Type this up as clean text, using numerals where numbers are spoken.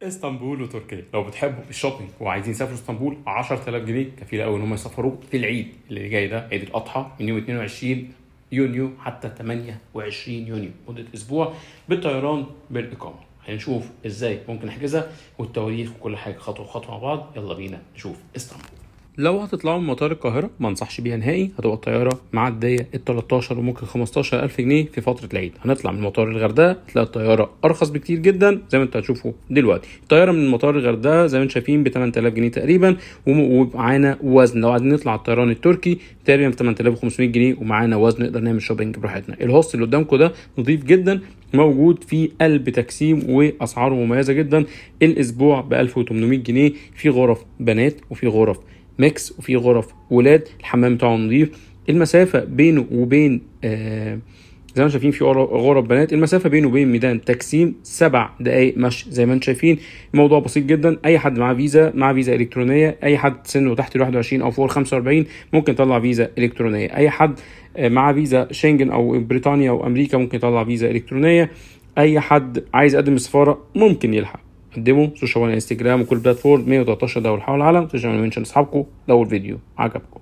اسطنبول وتركيا، لو بتحبوا ال shopping وعايزين يسافروا اسطنبول، 10000 جنيه كفيله قوي ان هم يسافروا في العيد اللي جاي ده، عيد الاضحى، من يوم 22 يونيو حتى 28 يونيو، مده اسبوع بالطيران بالاقامه. هنشوف ازاي ممكن نحجزها والتواريخ وكل حاجة خطوة خطوة مع بعض. يلا بينا نشوف اسطنبول. لو هتطلعوا من مطار القاهرة ما انصحش بيها نهائي، هتبقى الطيارة معدية ال 13 وممكن 15000 جنيه في فترة العيد. هنطلع من مطار الغردقه تلاقي الطيارة ارخص بكتير جدا زي ما انتوا هتشوفوا دلوقتي. الطيارة من مطار الغردقه زي ما انتم شايفين ب 8000 جنيه تقريبا، ومعانا وزن. لو عايزين نطلع الطيران التركي تقريبا ب 8500 جنيه ومعانا وزن، نقدر نعمل shopping براحتنا. ال hostel اللي قدامكم ده نظيف جدا، موجود في قلب تقسيم واسعاره مميزة جدا. الاسبوع ب 1800 جنيه، في غرف بنات وفي غرف mix وفي غرف ولاد. الحمام بتاعه نظيف. المسافة بينه وبين زي ما شايفين في غرف بنات، المسافة بينه وبين ميدان تقسيم 7 دقائق مشي زي ما انتم شايفين. الموضوع بسيط جدا، اي حد معاه فيزا، معاه فيزا الكترونية، اي حد سنة تحت ال 21 او فوق 45 ممكن يطلع فيزا الكترونية. اي حد معاه فيزا شنجن او بريطانيا او امريكا ممكن يطلع فيزا الكترونية. اي حد عايز يقدم السفارة ممكن يلحق قدموا. social انستجرام وكل platform، 113 دولة حول العالم. social mention اصحابكم لو الفيديو عجبكم.